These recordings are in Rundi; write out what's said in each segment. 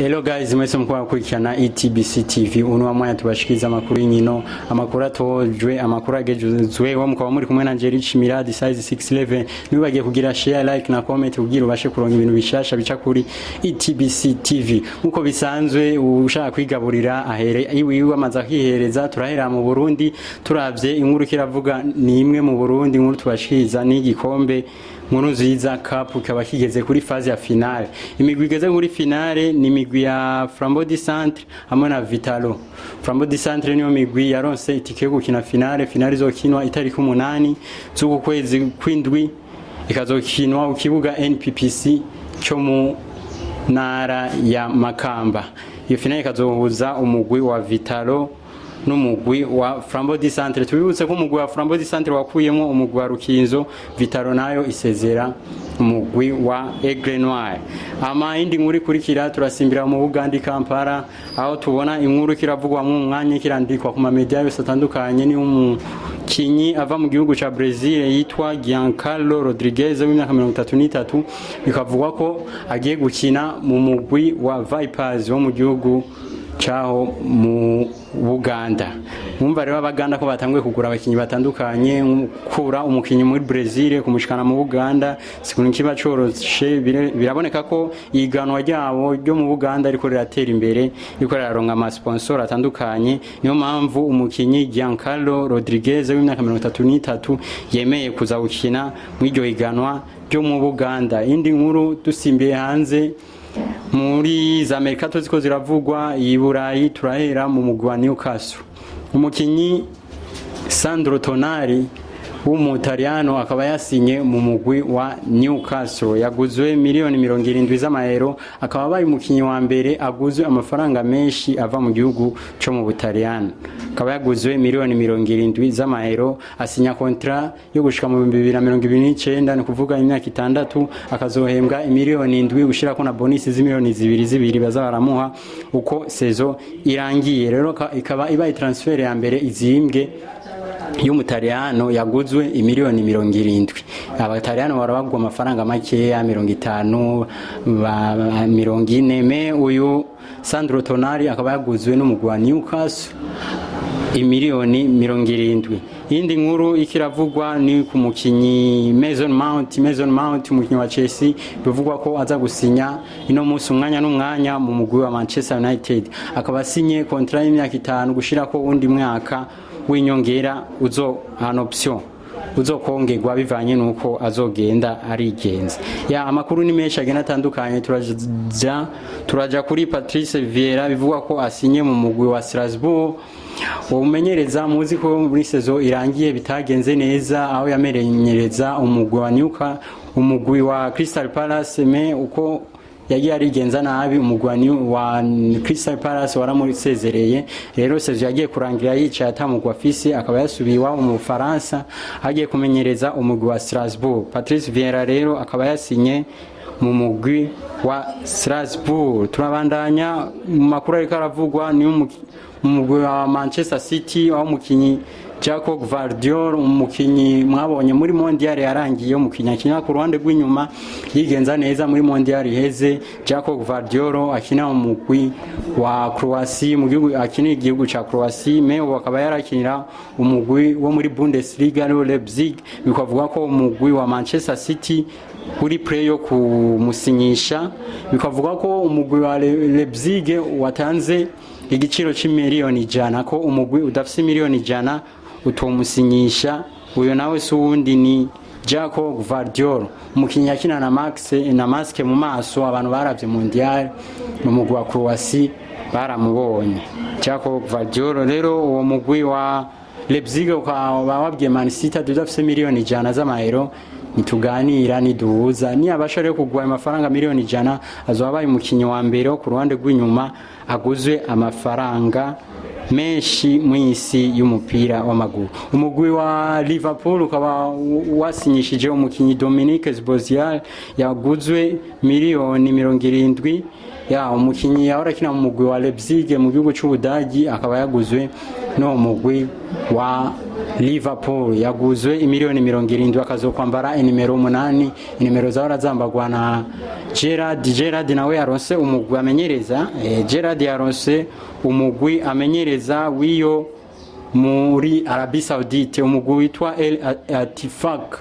Hello guys, mwese mukuba gukurikirana ETBC TV, uno wa mwanya tubashikiriza amakuru y'inkino, amakuru atojwe, amakuru agezweho. Mukaba muri kumwe na Jerich Miradi size 611. Nibagiye kugira share, like na comment kugira ubashe kuronka ibintu bishasha bica kuri ETBC TV. Nkuko bisanzwe, ushaka kwigaburira ahere iwiwe amaze akihereza. Turahera mu Burundi, turavye inkuru kiravuga ni imwe mu Burundi. Inkuru tubashikiriza ni igikombe Nkuru Nziza Cup, kikaba kigeze kuri phase ya finale. Imigwi igeze kuri finale ni imigwi ya Flambeau du Centre hamwe na Vitalo. Flambeau du Centre niyo migwi yaronse itike yo gukina finale. Finale izokinwa itariki 8 z'uku kwezi kw'indwi, ikazokinwa ku kibuga NPPC cyo mu ntara ya Makamba. Iyo finale ikazohuza umugwi wa Vitalo n'umugwi wa Flambeau du Centre. Tubibutse ko umugwi wa Flambeau du Centre wakuyemo umugwi wa Rukinzo, Vitalo nayo isezera umugwi wa Aigle Noir. Ama indi nkuru ikurikira, turasimbira mu Buganda, Kampala, aho tubona inkuru kiravugwa mu mwanya, kirandikwa ku mamedia yose atandukanye, ni umukinyi ava mu gihugu ca Brazil yitwa Giancarlo Rodriguez w'imyaka 33. Bikavugwa ko agiye gukina mu mugwi wa Vipers wo mu gihugu caho mu Buganda. Mwumva rero Abaganda ko batanguye kugura abakinyi batandukanye. Kura umukinyi muri Brazil kumushikana mu Buganda sikuntu kiba coroshe. Biraboneka ko iganwa ryabo ryo mu Buganda ariko riratera imbere, riko riraronka ama sponsor atandukanye. Niyo mpamvu umukinyi Giancarlo Rodriguez w'imyaka 33 yemeye kuza gukina muri iryo higanwa ryo mu Buganda. Indi nkuru, dusimbiye hanze muri za Amerika ziko ziravugwa i Burayi, turahera mu mugwi wa Newcastle. Umukinyi Sandro Tonali w'Umutaliyano akaba yasinye mu mugwi wa Newcastle, yaguzwe miliyoni 70 z'amayero, akaba abaye umukinyi wa mbere aguzwe amafaranga menshi ava mu gihugu co mu Butaliyano. Akaba yaguzwe miliyoni 70 z'amayero, asinya contrat yo gushika mu 2029, ni kuvuga imyaka 6, akazohembwa imiliyoni 7 gushirako na bonus z'imiliyoni zibiri zibiri baza baramuha uko saison irangiye. Rero ikaba ibaye transfer ya mbere izimbwe y'Umutaliyano yaguzwe imiliyoni 70. Abataliyano barabagwa amafaranga makeya, 50, 40. Mais uyu Sandro Tonali akaba yaguzwe n'umugwi wa Newcastle imiliyoni 70. Iyindi nkuru ikiravugwa ni ku mukinyi Mason Mount. Mason Mount, umukinyi wa Chelsea, bivugwa ko aza gusinya ino munsi umwanya n'umwanya mu mugwi wa Manchester United. Akaba asinye contrat y'imyaka 5 gushirako undi mwaka w'inyongera uzo en option, uzokongerwa bivanye nuko azogenda arigenza. Ya amakuru ni menshi agenda atandukanye. Turaja kuri Patrice Vieira, bivugwa ko asinye mu mugwi wa Strasbourg. Uwo mumenyereza muzi ko muri saison irangiye bitagenze neza, aho yamenyereza umugwi wa Newcastle, umugwi wa Crystal Palace, mais uko yagiye arigenza nabi, umugwi wa Crystal Palace waramusezereye. Rero saison yagiye kurangira yicaye atamugwa afise, akaba yasubiye iwabo mu Bufaransa, agiye kumenyereza umugwi wa Strasbourg. Patrice Vieira rero akaba yasinye mu mugwi wa Strasbourg. Turabandanya mu makuru ariko aravugwa, ni mu mugwi wa Manchester City, aho umukinyi Josko Gvardiol, umukinyi mwabonye muri Mondial yarangiye, umukinyi akina ku ruhande rw'inyuma yigenza neza muri Mondial iheze. Josko Gvardiol akina mu mugwi wa Croatie, mu gihugu akina igihugu ca Croatie, mais ubu akaba yarakinira umugwi wo muri Bundesliga, ariwo Leipzig. Bikavuga ko umugwi wa Manchester City uri prêt yo kumusinyisha. Bikavuga ko umugwi wa Leipzig watanze igiciro c'imiliyoni 100, ko umugwi udafise miliyoni 100 utomusinyisha. Uyo nawe si uwundi, ni Josko Gvardiol, umukinyi yakina na Max na masque mu maso. Abantu baravye Mondial mu mugwi wa Croatie baramubonye Josko Gvardiol. Rero uwo mugwi wa Leipzig ukaba wabwiye Man City tudafise miliyoni 100 z'amayero nituganira, niduhuza. Niyabasha rero kugura amafaranga miliyoni 100, azoba abaye umukinyi wa mbere wo ku ruhande rw'inyuma aguzwe amafaranga menshi mu isi y'umupira w'amaguru. Umugwi wa Liverpool ukaba wasinyishije umukinyi Dominic Szoboszlai, yaguzwe miliyoni 70. Ya, umukinyi yahora akina mu mugwi wa Leipzig mu gihugu c'Ubudagi akaba yaguzwe no mugwi wa Liverpool. Yaguzwe imiliyoni 70, akazokwambara inimero 8, inimero zahora zambagwa na Gerrard. Gerrard nawe yaronse umugwi amenyereza. Gerrard yaronse umugwi amenyereza w'iyo muri Arabie Saoudite, umugwi witwa El Ettifaq.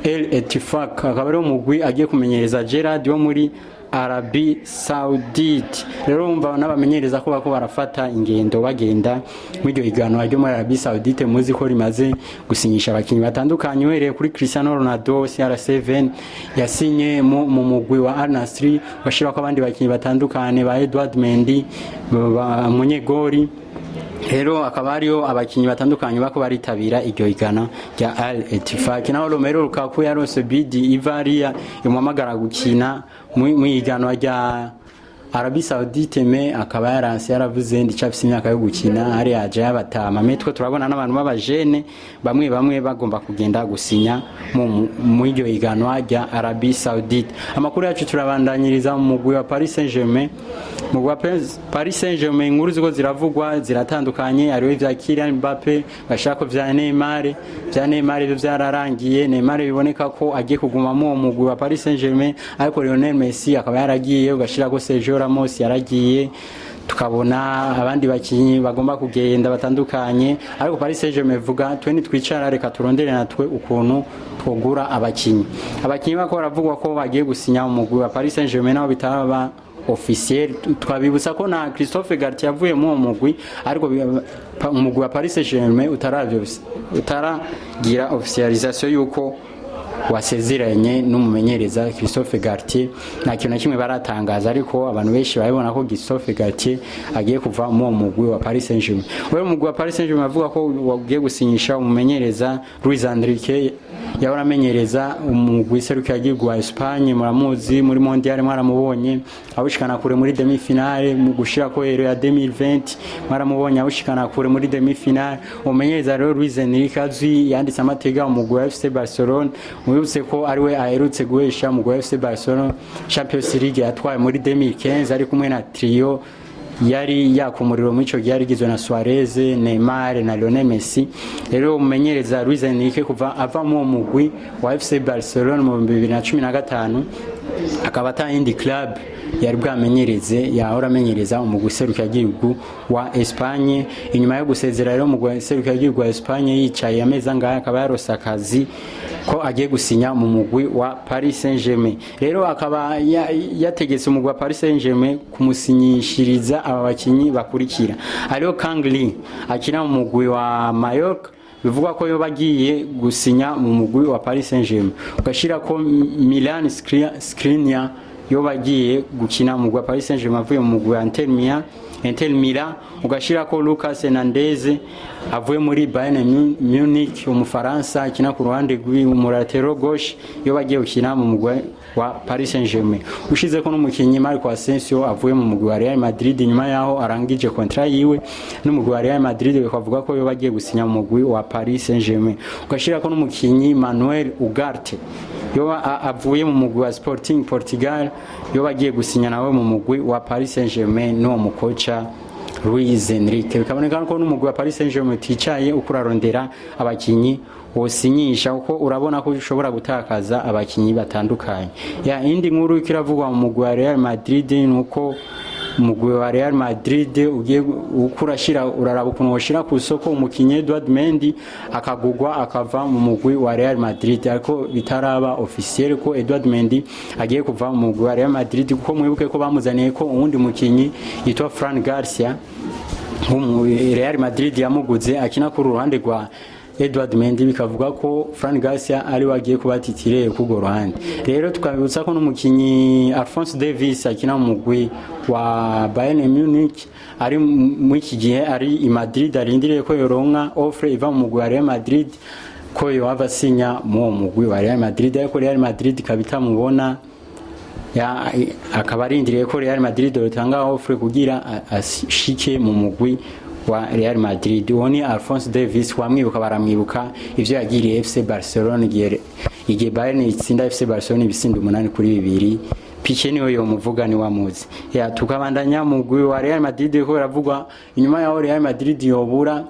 El Ettifaq akaba ari umugwi agiye kumenyereza Gerrard wo muri Arabie Saoudite. Rero umva n'abamenyereza ko bako barafata ingendo bagenda muri iryo higanwa ryo muri Arabie Saoudite. Muzi ko rimaze gusinyisha abakinyi batandukanye, uhereye kuri Cristiano Ronaldo CR7 yasinye mu mugwi wa Al Nassr, bashirako abandi bakinyi batandukanye ba Edouard Mendy ba munyegori. Rero akaba hariyo abakinyi batandukanye bako baritabira iryo higana rya Al Ettifaq. Naho Romelu Lukaku yaronse bid Ivaria imuhamagara gukina mu higanwa rya Arabie Saoudite, mais akaba yaranse, yaravuze ndicafise imyaka yo gukina, hari yaje yabatama. Mais twe turabona n'abantu b'abajene bamwe bamwe bagomba kugenda gusinya mu iryo higanwa rya Arabie Saoudite. Amakuru yacu turabandanyiriza mu mugwi wa Paris Saint-Germain. Mu mugwi wa Paris Saint-Germain inkuru ziko ziravugwa ziratandukanye. Hariho ivya Kylian Mbappe, bashaka vya Neymar. Vya Neymar ivyo vyararangiye. Neymar biboneka ko agiye kuguma mu uwo mugwi wa Paris Saint-Germain, ariko Lionel Messi akaba yaragiye, ugashirako Sergio Ramos yaragiye, tukabona abandi bakinyi bagomba kugenda batandukanye. Ariko Paris Saint-Germain vuga twe nitwicara, reka turondere natwe ukuntu twogura abakinyi. Abakinyi bako baravugwa ko bagiye gusinya umugwi wa Paris Saint-Germain naho bitaba officiel. Twabibutsa ko na Christophe Galtier yavuye mu uwo mugwi, ariko umugwi wa Paris Saint-Germain utaravyo utaragira officialisation yuko wasezeranye n'umumenyereza Christophe Galtier. Nta kintu na kimwe baratangaza, ariko abantu benshi barabona ko Christophe Galtier agiye kuva mu uwo mugwi wa Paris Saint-Germain. Wewe, umugwi wa Paris Saint-Germain avuga ko wagiye gusinyisha umumenyereza Luis Enrique yahora amenyereza umugwi serukiragihugu wa Espagne. Muramuzi muri Mondial, mwaramubonye awushikana kure muri demi finale mu gushira ko Euro ya 2020, mwaramubonye awushikana kure muri demi finale. Umumenyereza rero Luis Enrique azwi, yanditse amateka umugwi wa FC Barcelone. Mwibutse ko ariwe aherutse guhesha umugwi wa FC Barcelona Champions League yatwaye muri 2015, ari kumwe na trio yari yaka umuriro muri ico gihe, yari igizwe na Suarez, Neymar na Lionel Messi. Rero umumenyereza Luis Enrique kuva ava mu mugwi wa FC Barcelona mu 2015 akaba ata yindi club yari bwamenyereze. Yahora amenyereza umugwi serukiragihugu wa Espagne. Inyuma yo gusezera rero umugwi serukiragihugu wa Espagne, yicaye amezi angahe, akaba yarose akazi ko agiye gusinya mu mugwi wa Paris Saint-Germain. Rero akaba yategetse umugwi wa Paris Saint-Germain kumusinyishiriza aba bakinyi bakurikira: hariho Kang Lee akina mu mugwi wa Mallorca, bivugwa ko yoba agiye gusinya mu mugwi wa Paris Saint-Germain, ugashira ko Milan Skriniar yoba agiye gukina mu mugwi wa Paris Saint-Germain avuye mu mugwi wa Inter Milan, ugashira ko Lucas Hernandez avuye muri Bayern Munich, umufaransa akina ku ruhande rw'umu latéral gauche, yoba agiye gukina mu mugwi wa Paris Saint-Germain, ushize ko n'umukinyi Marco Asensio avuye mu mugwi wa Real Madrid nyuma yaho arangije contrat yiwe n'umugwi wa Real Madrid, bikavuga ko yoba agiye gusinya mu mugwi wa Paris Saint-Germain, ugashira ko n'umukinyi Manuel Ugarte yoba avuye mu mugwi wa Sporting Portugal, yoba agiye gusinya nawe mu mugwi wa Paris Saint-Germain n'uwo mukoca Luis Enrique. Bikaboneka ko n'umugwi wa Paris Saint-Germain uticaye, uko urarondera abakinyi wosinyisha, kuko urabona ko ushobora gutakaza abakinyi batandukanye. Ya indi nkuru ikiravugwa mu mugwi wa Real Madrid nuko umugwi wa Real Madrid ugiye uko urashira, uraraba ukuntu woshira ku isoko umukinyi Edouard Mendy akagugwa akava mu mugwi wa Real Madrid, ariko bitaraba officiel ko Edouard Mendy agiye kuva mu mugwi wa Real Madrid, kuko mwibuke ko bamuzaniye ko uwundi mukinyi yitwa Fran Garcia. Real Madrid yamuguze akina ku ruhande rwa Edouard Mendy, bikavuga ko Fran Garcia ari wagiye kuba titulaire k'urwo ruhande. Rero tukabibutsa ko n'umukinyi Alphonso Davies akina mu mugwi wa Bayern Munich ari muri iki gihe ari i Madrid, arindiriye ko yoronka offre iva mu mugwi wa Real Madrid ko yohava asinya mu uwo mugwi wa Real Madrid, ariko Real Madrid ikaba itamubona ya, akaba arindiriye ko Real Madrid yotanga offre kugira ashike mu mugwi wa Real Madrid. Uwo ni Alphonso Davies, wamwibuka baramwibuka ivyo yagiriye FC Barcelona igihe Bayern itsinda FC Barcelona ibitsindo 8-2. Pique niwe yomuvuga, ni wamuzi. Ya, tukabandanya mugwi wa Real Madrid ko biravugwa inyuma yaho Real Madrid yobura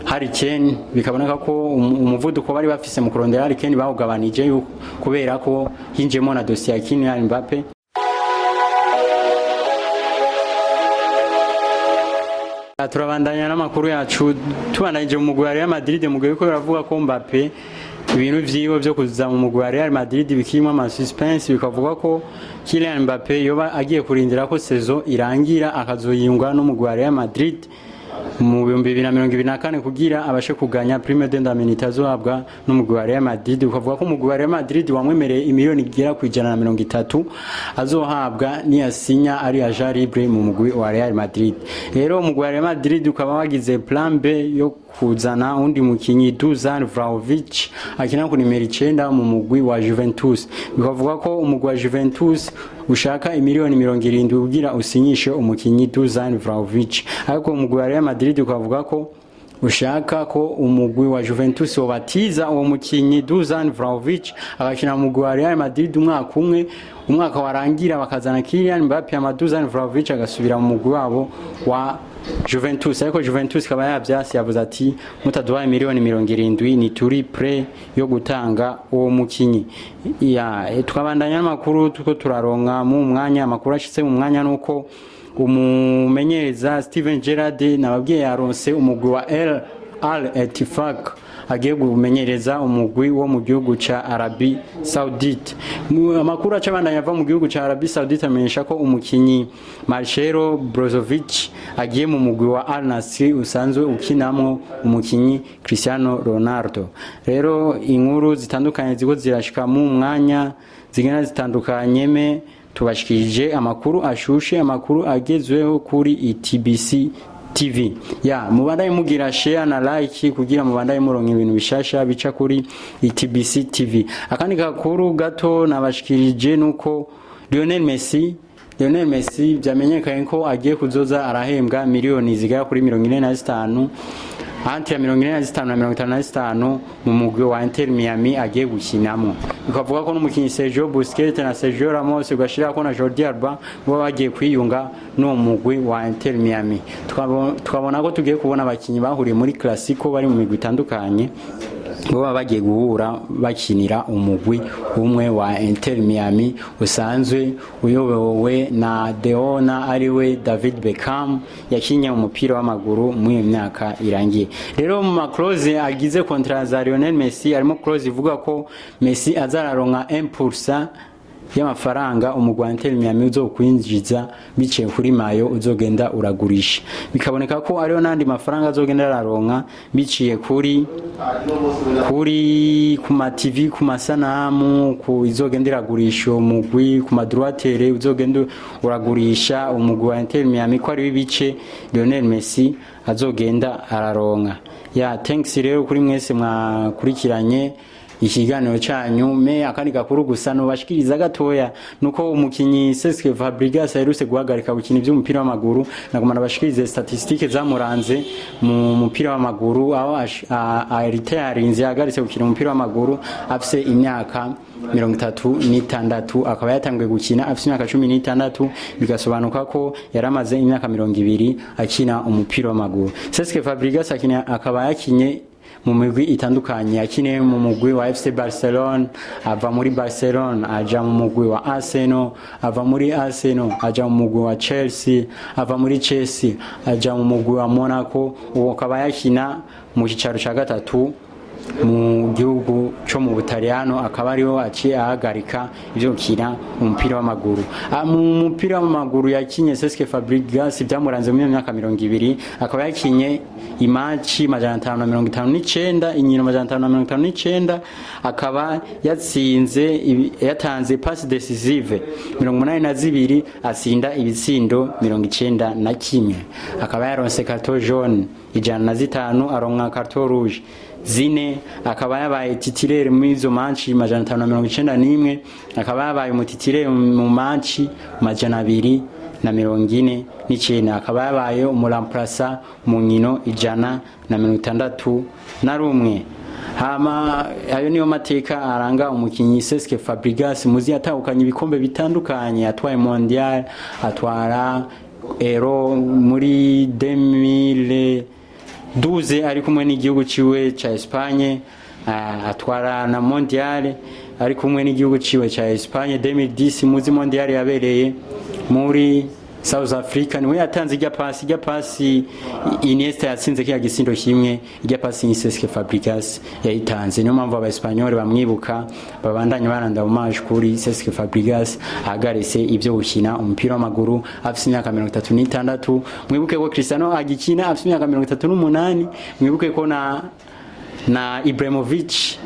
Harry Kane, bikaboneka ko umuvuduko bari bafise mu kurondera Harry Kane bawugabanije kubera ko hinjemo na dossier ya Kylian Mbappe. Turabandanya n'amakuru yacu, tubandanyije mu mugwi wa Real Madrid, mu gihe ko biravuga ko Mbappe ibintu vyiwe vyo kuza mu mugwi wa Real Madrid bikirimo ama suspense. Bikavuga ko Kylian Mbappe yoba agiye kurindira ko saison irangira, akazoyingwa n'umugwi wa Real Madrid mu 2024 kugira abashe kuganya prime d'indemnité azohabwa n'umugwi wa Real Madrid. Ukavuga ko umugwi wa Real Madrid wamwemereye imiliyoni igera ku 130 azohabwa niyasinya ari agent libre mu mugwi wa Real Madrid. Rero umugwi wa Real Madrid ukaba wagize plan B yo kuzana undi mukinyi, Dusan Vlahovic, akina ku nimero 9 mu mugwi wa Juventus. Bikavuga ko umugwi wa Juventus ushaka imiliyoni 70 kugira usinyishe umukinyi Dusan Vlahovic, ariko umugwi wa Real Madrid ukavuga ko ushaka ko umugwi wa Juventus wobatiza uwo mukinyi Dusan Vlahovic, agakina mu mugwi wa Real Madrid umwaka umwe, umwaka warangira bakazana Kylian Mbappe, ama Dusan Vlahovic agasubira mu mugwi wabo wa Juventus. Ariko Juventus ikaba yavyasi, yavuze ati: "Mutaduhaye miliyoni 70, ni turi prêt yo gutanga uwo mukinyi." Ya, tukabandanya n'amakuru tuko turaronka mu mwanya. Amakuru ashitse mu mwanya nuko umumenyereza Steven Gerrard, nababwiye, yaronse umugwi wa El Al Ettifaq, agiye kumenyereza umugwi wo mu gihugu ca Arabie Saoudite. Amakuru aca abandanya ava mu gihugu ca Arabie Saoudite amenyesha ko umukinyi Marcelo Brozovic agiye mu mugwi wa Al Nassr usanzwe ukinamwo umukinyi Cristiano Ronaldo. Rero inkuru zitandukanye ziko zirashika mu mwanya, zigenda zitandukanye, me tubashikirije amakuru ashushe, amakuru agezweho kuri ETBC TV. Ya, mubandaye mugira share na like kugira mubandaye muronka ibintu bishasha bica kuri ETBC TV. Akandi kakuru gato nabashikirije nuko Lionel Messi vyamenyekanye ko agiye kuzoza arahembwa miliyoni zigera kuri 45, entre ya 45 na 55 mu mugwi wa Inter Miami agiye gukinamo. Bikavuga ko n'umukinyi Sergio Busquets na Sergio Ramos, ugashirako na Jordi Alba, bo bagiye kwiyunga n'uwo mugwi wa Inter Miami. Tukabona ko tugiye kubona abakinyi bahuriye muri Clasico bari mu migwi itandukanye, bo baba bagiye guhura bakinira umugwi umwe wa Inter Miami usanzwe uyobowe na Deona, ariwe David Beckham, yakinye umupira w'amaguru muri iyo myaka irangiye. Rero mu ma clause agize contrat za Lionel Messi harimo clause ivuga ko Messi azararonka 1% y'amafaranga umugwi wa Inter Miami uzokwinjiza biciye kuri maillot uzogenda uragurisha. Bikaboneka ko ariyo n'andi mafaranga azogenda araronka biciye kuri ku ma TV, ku masanamu, ku izogenda iragurisha uwo mugwi, ku ma droits télé uzogenda uragurisha umugwi wa Inter Miami, ko ari ibice Lionel Messi azogenda araronka. Ya, thanks rero kuri mwese mwakurikiranye ikiganiro cyanyu. Me akandi gakuru gusa nobashikiriza gatoya nuko umukinyi Cesc Fabregas aherutse guhagarika gukina ivy'umupira w'amaguru. Nagoma nabashikirize statistiques zamuranze mu mupira w'amaguru, aho yarinze yahagaritse gukina umupira w'amaguru afise imyaka 36, akaba yatanguye gukina afise imyaka 16, bigasobanuka ko yaramaze imyaka 20 akina umupira w'amaguru. Cesc Fabregas akina, akaba yakinye mu migwi itandukanye. Yakiniye mu mugwi wa FC Barcelona, ava muri Barcelona aja mu mugwi wa Arsenal, ava muri Arsenal aja mu mugwi wa Chelsea, ava muri Chelsea aja mu mugwi wa Monaco, uwo akaba yakina mu cicaro ca gatatu mu gihugu cyo mu Butaliyano, akaba ariho aciye ahagarika ivyo gukina umupira w'amaguru. Mu mupira w'amaguru yakinye Cesc Fabregas byamuranze muri iyo myaka 20, akaba yakinye i match 559, inkino 559, akaba yatsinze yatanze passe décisive 82, atsinda ibitsindo 91, akaba yaronse carton jaune 105, aronka carton rouge 4, akaba yabaye titulaire muri izo match 591, akaba yabaye umu titulaire mu match 249, akaba yabaye umu remplaçant mu nkino 161. Hama ayo niyo mateka aranga umukinyi Cesc Fabregas. Muzi yatahukanye ibikombe bitandukanye, atwaye Mondial, atwara Euro muri 2012 ari kumwe n'igihugu ciwe ca Espagne, atwara na Mondial ari kumwe n'igihugu ciwe ca Espagne 2010. Muzi Mondial yabereye muri South Africa, niwe yatanze ijya pasi Iniesta yatsinze kiya gisindo kimwe. Ijya pasi ni Cesc Fabregas yayitanze. Niyo mpamvu aba-Espanyol bamwibuka, babandanya baranda hommage kuri Cesc Fabregas. Ahagaritse ibyo gukina umupira w'amaguru afise imyaka 36. Mwibuke ko Cristiano agikina afise imyaka 38. Mwibuke ko na Ibrahimovic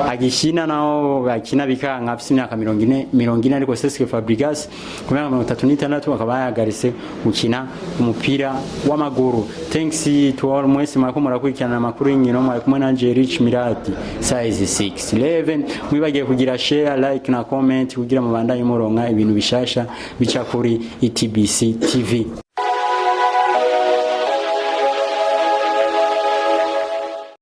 agikina, naho bakina bikanka, afise imyaka 40, 40. Ariko Cesc Fabregas ku myaka 36 akaba yahagaritse gukina umupira w'amaguru. Thanks to all mwese mwariko murakurikirana amakuru y'inkino. Mwari kumwe na Rich Mirati size 6 11. Mwibagiye kugira share, like na comment kugira mubandanye muronka ibintu bishasha bica kuri ETBC TV.